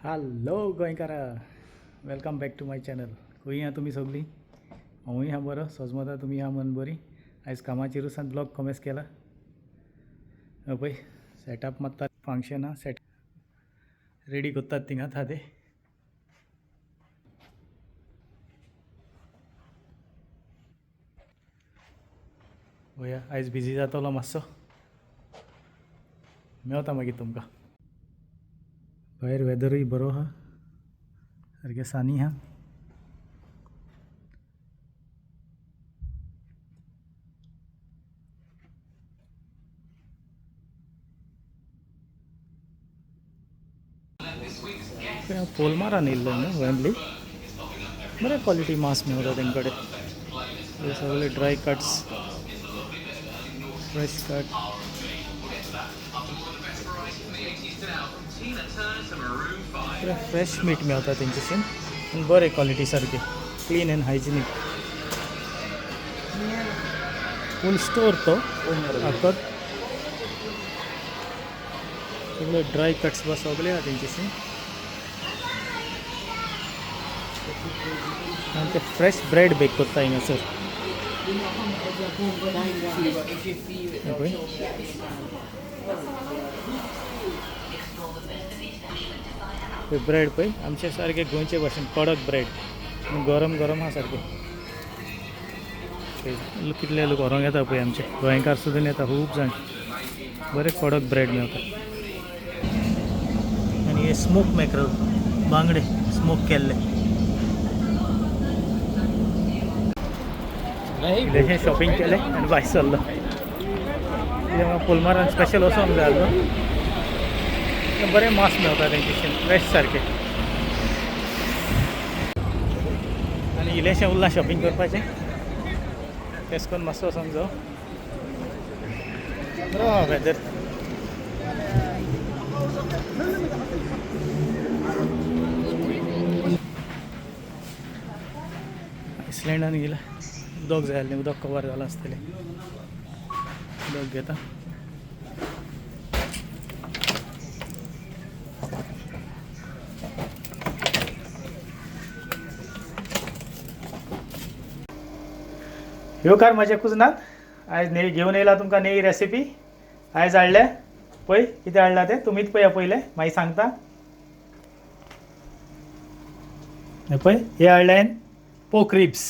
Hello गोंयकारा, welcome back to my channel. खंय आहा तुमी सगळीं? हांवूय आहा बरो, सजमता तुमी आहा मन बरी. आयज कामाचेरूच ब्लॉग कॉमेस केला. पळय सेटअप मात्ता फंक्शन आहा, सेट रेडी करतात थिंगा थादे. पळया आयज बिजी जातलो मातसो, मेवता मागीर तुमकां. भायर वेदरूय बरो आहा, सारकें सानी आहा. पोलमारान येयल्लो न्हू वेम्बली, बरें क्वॉलिटी मांस मेवता तेंचे कडेन. हे सगळे dry cuts, fresh cut. Fresh meat मेवता तेंच्याशीन आनी बरें क्वॉलिटी सारकें, clean and hygienic. Full store तो आकत सगळे ड्राय कट्स बा सगळे आहा तेंच्याशी. आनी ते फ्रेश ब्रेड बेक करता हिंगासर. पळय ब्रेड पळय आमचे सारके गोंयचे भाशेन कडक ब्रेड, गरम गरम आहा सारके. कितले लोक व्हरोंक येता पळय, आमचे गोंयकार सुद्दां येता खूब जाण. बरें कडक ब्रेड मेळटा. आनी हे स्मोक मॅकरल बांगडे स्मोक केल्ले. इल्लेशें शॉपिंग केलें आनी भायर सरलो. कित्याक पोलमारान स्पेशल वचोंक जाय आसलो. बरें मांस मेवता तेंचे फ्रेश सारकें. आनी इल्लेशें उरलां शॉपिंग करपाचें, तेच करून मातसो वचोंक जावं. बरो वेदर. आयसलँडान गेला उदक जाय आसलें, उदक कवर जालां आसतलें. उदक घेता. येवकार म्हज्या कुजनात. आयज नेई घेवन येयला तुमकां नेई रेसिपी. आयज हाडल्या पळय कितें हाडला तें तुमीच पळया पयलें, मागीर सांगता. हें पळय हे हाडलें पोक रिब्स,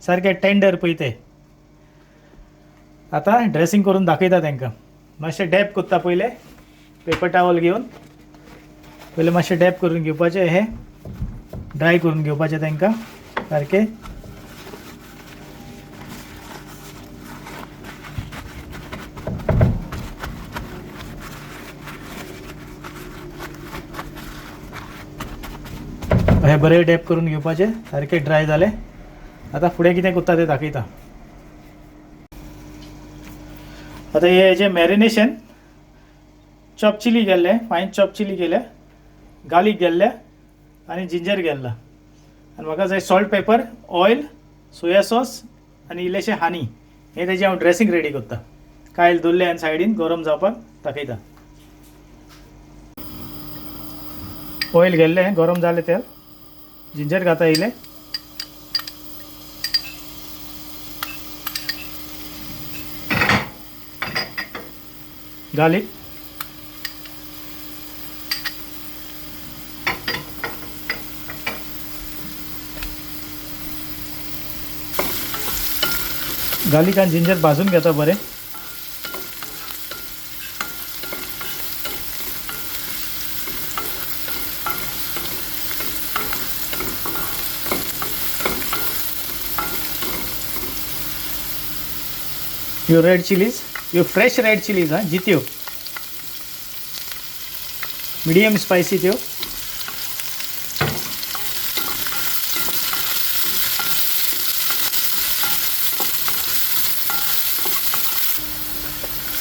सारके टेंडर पळय ते. आतां ड्रेसिंग करून दाखयता तांकां. मातशें डॅप करता पयलें, पेपर टावल घेवन पयलें मातशें डॅप करून घेवपाचें, हें ड्राय करून घेवपाचें तांकां सारकें. हे बरें डॅप करून घेवपाचें, सारकें ड्राय जालें. आतां फुडें कितें करता तें दाखयता. आतां हे जें मॅरिनेशन चॉप चिली केल्लें, फायन चॉप चिली केल्या, गार्लीक गेल्लें आनी जिंजर गेल्ला. आनी म्हाका जाय salt, pepper, oil, soya sauce आनी इल्लेशें हानी. हें तेजें हांव ड्रेसिंग रेडी करता. कायल दवरलें आनी सायडीन गरम जावपाक दाखयता. ऑयल गेल्लें, गरम जालें तेल, जिंजर घाता इल्लें. गार्लिक, गार्लिक आनी जिंजर भाजून घेता बरें. ह्यो रेड चिलीज, ह्यो फ्रेश रेड चिलीज हां, जित्यो, मिडियम स्पायसी त्यो.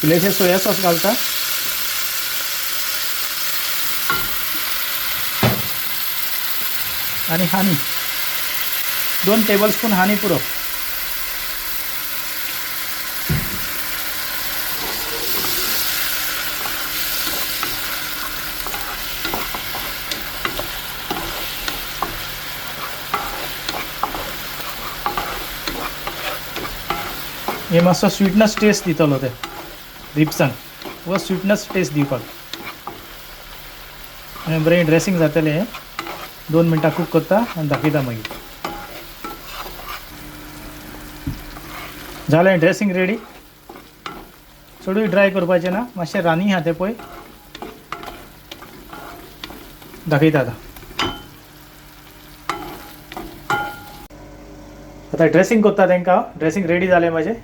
इल्लेशें सोया सॉस घालता. आनी हानी, 2 टेबलस्पून हानी पुरो. हे मातसो स्वीटनस टेस्ट दितलो ते रिप्सांक हो स्वीटनस टेस्ट दिवपाक. आनी बरें ड्रेसिंग जातलें हें. 2 मिनटां कूक करता आनी दाखयता मागीर. जालें ड्रेसिंग रेडी. चडूय ड्राय करपाचें ना, मातशें रानी आहा तें पळय दाखयता आतां. आतां ड्रेसिंग करता तांकां. ड्रेसिंग रेडी जालें म्हाजें.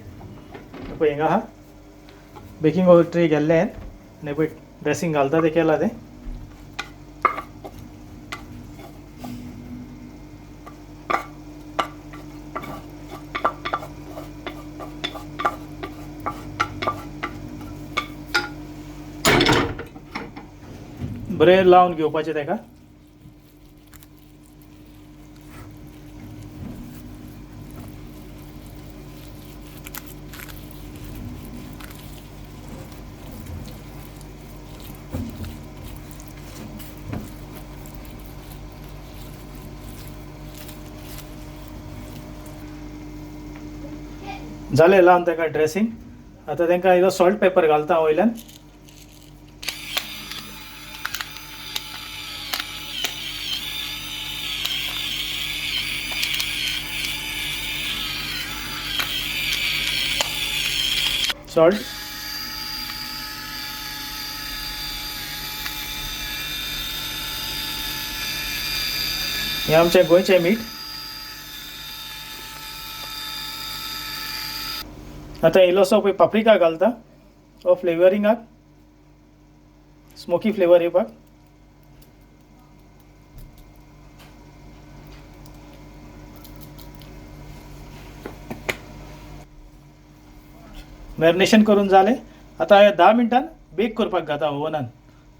पळय हिंगा आहा बेकिंग ट्रे गेल्लें आनी पळय ड्रेसिंग घालता तें केलां तें. बरें लावन घेवपाचें ताका. जालें लावन ताका ड्रेसिंग. आतां तांकां इल्लो सॉल्ट पेपर घालता वयल्यान. सॉल्ट हें आमचें गोंयचें मीठ. आतां इल्लोसो पळय पाप्रिका घालता हो फ्लेवरिंगाक, स्मोकी फ्लेवर येवपाक. मॅरिनेशन करून जालें. आतां हें 10 मिनटान बेक करपाक घाता ओवनान,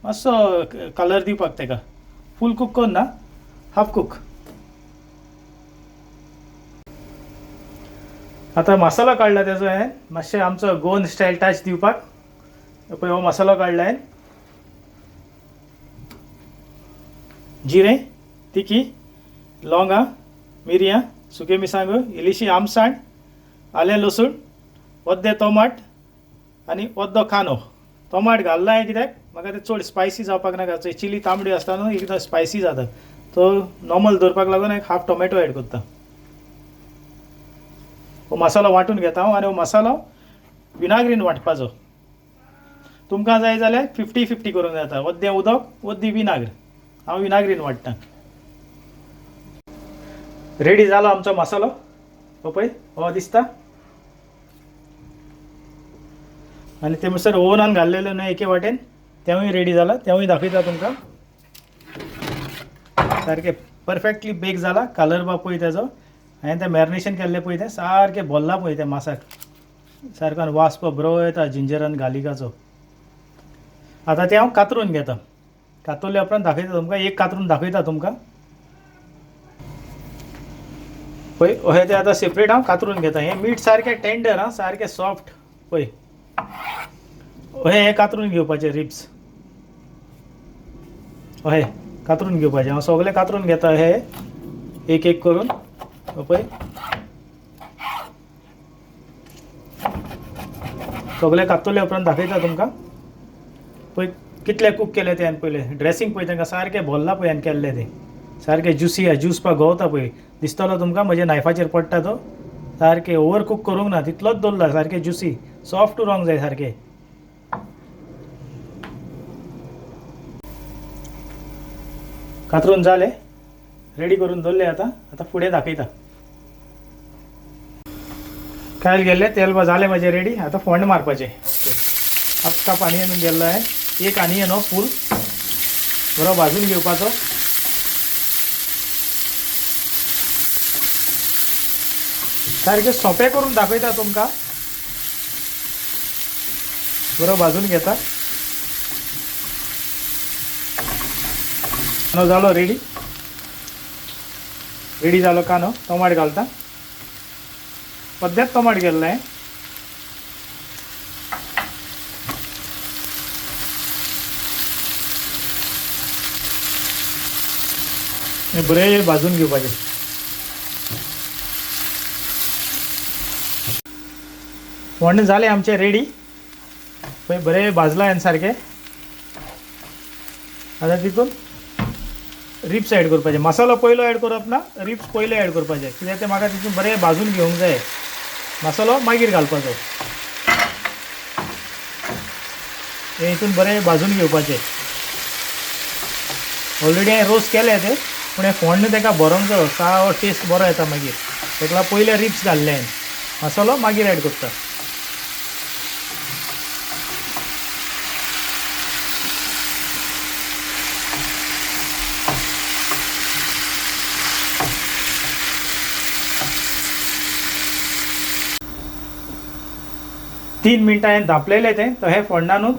मातसो कलर दिवपाक ताका. फूल कूक करना, हाफ कूक. आतां मसालो काडला तेजो हांवें, मातशें आमचो गोवन स्टायल टच दिवपाक. पळय हो मसालो काडला हांवें. जिरें, तिखी, लवंगां, मिरयां, सुके मिरसांगो, इल्लीशी आमसाण, आलें लसूण, अर्दें टोमाट आनी अर्दो कांदो. टोमाट घालना हांवें कित्याक म्हाका तें चड स्पायसी जावपाक नाका. चिली तांबडी आसता न्हू, एकदम स्पायसी जाता, तो नॉर्मल दवरपाक लागून एक हाफ टोमॅटो एड करता. हो मसालो वांटून घेता हांव आनी हो मसालो विनाग्रीन वांटपाचो. तुमकां जाय जाल्यार 50-50 करूंक जाता, अर्दें उदक अर्दी विनाग्र. हांव विनाग्रीन वांट्टा. रेडी जालो आमचो मसालो. हो पळय हो दिसता. आनी ते म्हणसर ओवनान घाल्लेलो न्हय एके वाटेन, तेंवूय रेडी जाला. तेंवूय दाखयता तुमकां. सारकें परफेक्टली बेक जाला. कलर बा पळय तेजो. हांवें तें मॅरिनेशन केल्लें पळय तें सारकें भरलां पळय तें मासाक सारको. आनी वास पळय बरो येता जिंजर आनी गार्लिकाचो. आतां तें हांव कातरून घेता. कातरल्या उपरांत दाखयता तुमकां. एक कातरून दाखयता तुमकां. पळय अशें तें आतां सेपरेट हांव कातरून घेता. हें मीठ सारकें टेंडर आं, सारकें सॉफ्ट. पळय अशें हें कातरून घेवपाचें रिब्स. अशें कातरून घेवपाचें. हांव सगळें कातरून घेता हे एक एक करून. पळय सगळें कातरल्या उपरांत दाखयता तुमकां. पळय कितले कूक केले ते हांवें पयलें. ड्रेसिंग पळय तांकां सारकें भरलां पळय हांवें केल्लें तें सारकें ज्युसी आहा. ज्यूस पळय गवता पळय दिसतलो तुमकां, म्हज्या नायफाचेर पडटा तो. सारकें ओवर कूक करूंक ना, तितलोच दवरला. सारकें ज्युसी सॉफ्ट उरोंक जाय सारकें. कातरून जालें, रेडी करून दवरलें. आतां आतां फुडें दाखयता. कायल गेल्लें तेल बा जालें म्हाजें रेडी. आतां फोण्ण मारपाचें. हाफ कप आनियन गेल्लो हांवें, एक आनियन हो फूल बरो भाजून घेवपाचो. सारकें सोंपें करून दाखयता तुमकां. बरो भाजून घेता. कांदो जालो रेडी. रेडी जालो कांदो. टोमाट घालता. अर्देंच टोमाट गेल्लें. हें बरें भाजून घेवपाचें. फोण्ण जालें आमचें रेडी. पळय बरें भाजलां हांवें सारकें. आतां तितून रिब्स एड करपाचे. मसालो पयलो एड करप ना, रिब्स पयले एड करपाचे, कित्याक ते म्हाका तितून बरें भाजून घेवंक जाय. मसालो मागीर घालपाचो. हे हितून बरें भाजून घेवपाचें. ऑलरेडी हांवें रोस्ट केले ते, पूण हें फोण्ण ताका भरोंक जायो, साव टेस्ट बरो येता मागीर. ताका लागून पयले रिब्स घाल्ले हांवें, मसालो मागीर एड करता. तीन मिनटां हांवें धांपलेलें तें, तो हें फोण्णानूच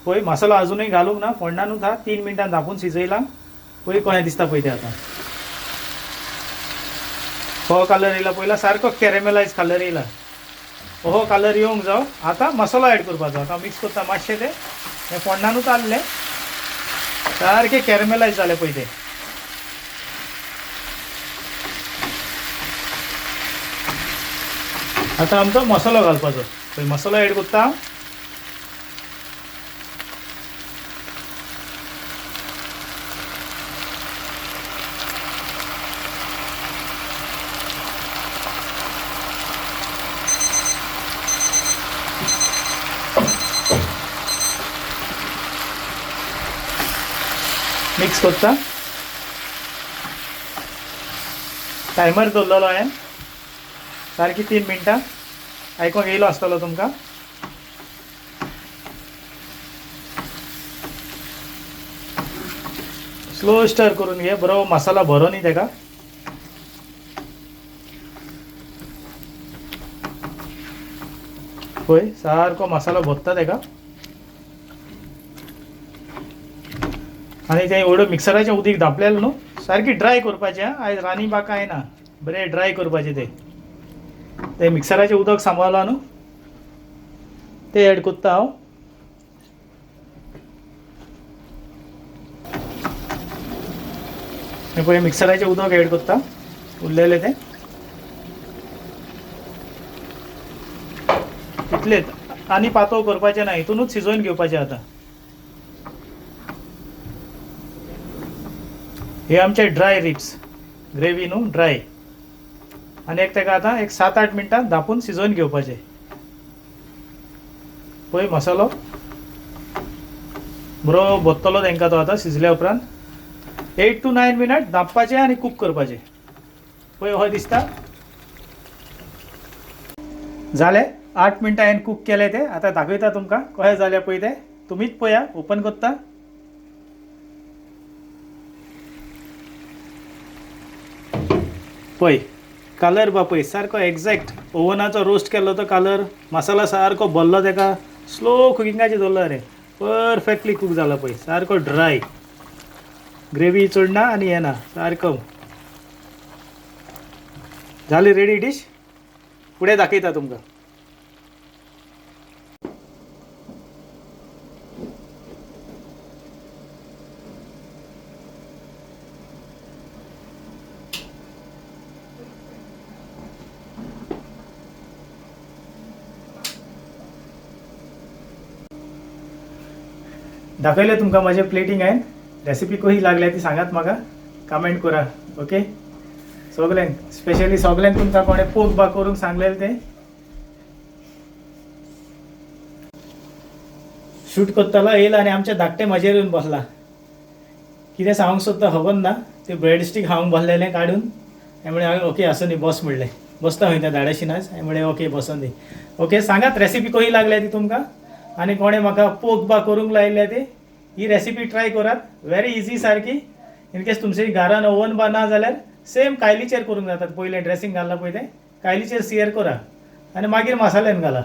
पळय मसालो अजुनूय घालूंक ना, फोण्णानूच हा 3 मिनटां धांपून शिजयलां. पळय कशें दिसता पळय तें आतां. हो कलर येयला पयला, सारको कॅरेमलायज कलर येयला. हो कलर येवंक जावो. आतां मसालो एड करपाचो. आतां मिक्स करता मातशें तें. हें फोण्णानूच आहलें, सारकें कॅरेमलायज जालें पळय तें. आतां आमचो मसालो घालपाचो. पळय मसालो एड करता. मिक्स करता. टायमर दवरलेलो हांवें सारकी 3 मिनटां. आयकोंक येयलो आसतलो तुमकां. स्लो स्टर करून घे, बरो मसाला भरो न्ही तेका. पळय सारको मसालो भरता तेका. आनी तें एवढं मिक्सराचें उदीक धांपलेलें न्हू, सारकी ड्राय करपाचें. आयज रानी बा कांय ना, बरें ड्राय करपाचें तें. तें मिक्सराचें उदक सांबाळलां न्हू, तें एड करता हांव. हें पळय मिक्सराचें उदक एड करता उरलेलें तें तितलेंच. आनी पातळ करपाचें ना, हितूनच शिजोवन घेवपाचें आतां. हे आमचे ड्राय रिब्स ग्रेवी न्हू ड्राय. आनी एक ताका आतां एक 7-8 मिनटां धांपून शिजोवन घेवपाचें. पळय मसालो बरो भरतलो तांकां तो आतां शिजल्या उपरांत. 8 to 9 minute धांपपाचें आनी कूक करपाचें. पळय हय दिसता जालें. 8 मिनटां हांवें कूक केलें तें. आतां दाखयता तुमकां कशें जालें पळय तें, तुमीच पळया. ओपन करता. पळय कलर बा पळय सारको एग्जॅक्ट ओवनाचो रोस्ट केल्लो तो कलर. मसाला सारको भरलो तेका. स्लो कुकिंगाचेर दवरलो रे, परफेक्टली कूक जाला पळय, सारको ड्राय. ग्रेवी चड ना आनी हें ना, सारको जाली रेडी डीश. फुडें दाखयता तुमकां. दाखयलें तुमकां म्हाजें प्लेटींग हांवें. रेसिपी कशी लागल्या ती सांगात म्हाका, कमेंट करा. ओके सगल्यांक, स्पेशली सगल्यांक तुमकां कोणें पोक बा करूंक सांगलेलें तें शूट करतलो येयला आनी आमच्या धाकटें म्हजेर येवन बसला. कितें सांगूंक सोदता खबर ना. ते ब्रेड स्टीक खावंक बसलेलें काडून. हांवें म्हणलें ओके आसूं न्ही बस म्हणलें, बसता खंय त्या धाडाशी नाच. हांवें म्हणलें ओके बसोन दी. ओके सांगात रेसिपी कशी लागल्या ती तुमकां आनी कोणें म्हाका पोक बा करूंक लायल्या ती. ही रेसिपी ट्राय करात, व्हेरी इजी सारकी. इनकेस तुमचे घरान ओवन बा ना जाल्यार सेम कायलीचेर करूंक जाता. पयलें ड्रेसींग घालला पळय तें कायलीचेर सियर करा आनी मागीर मसाल्यान घाला.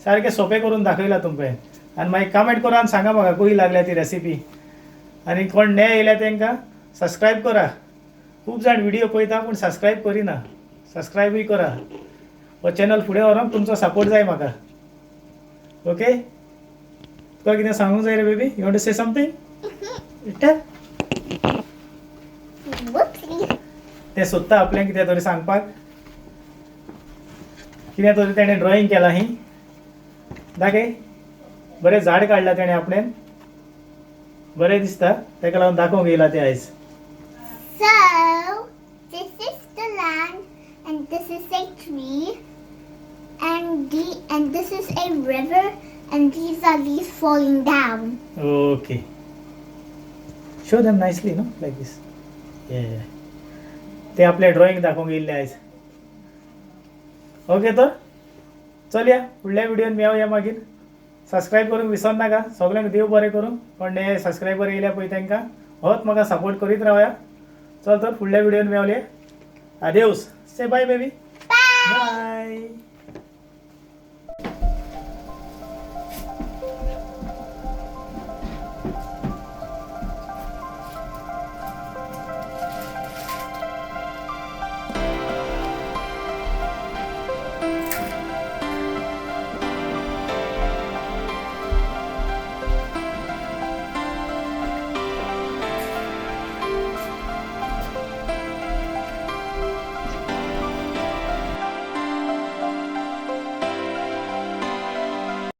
सारकें सोंपें करून दाखयलां तुमकां. आनी मागीर कमेंट करा आनी सांगा म्हाका कशी लागल्या ती रेसिपी. आनी कोण ने येयल्या तांकां सबस्क्रायब करा. खूब जाण व्हिडियो पळयता पूण सबस्क्रायब करिना, सबस्क्रायबूय करा. हो चॅनल फुडें व्हरोंक तुमचो सपोर्ट जाय म्हाका. ओके तुका कितें सांगूंक जाय रे baby? You want to say something? तें सोदता आपल्याक कितें तरी सांगपाक. कितें तरी तेणें ड्रॉइंग केलां ही. दाखय. बरें झाड काडलां तेणें आपणें, बरें दिसता. ताका लागून दाखोवंक येयला तें आयज. So, this is the land, and this is a tree, and this is a river, and these are leaves falling down. Okay. Show them nicely, no? Like this. Yeah. ते आपले ड्रॉइंग दाखोवंक येयल्ले आयज. ओके, तर चलया, फुडल्या व्हिडियोन मेळोया मागीर. Subscribe करूंक विसर नाका. सगल्यांक देव बरें करूं. कोण नये सबस्क्रायबर येयल्या पळय तांकां होच म्हाका सपोर्ट करीत रावया. चल तर, फुडल्या व्हिडियोन मेळोया. आदेवस. Say bye, baby. Bye. Bye.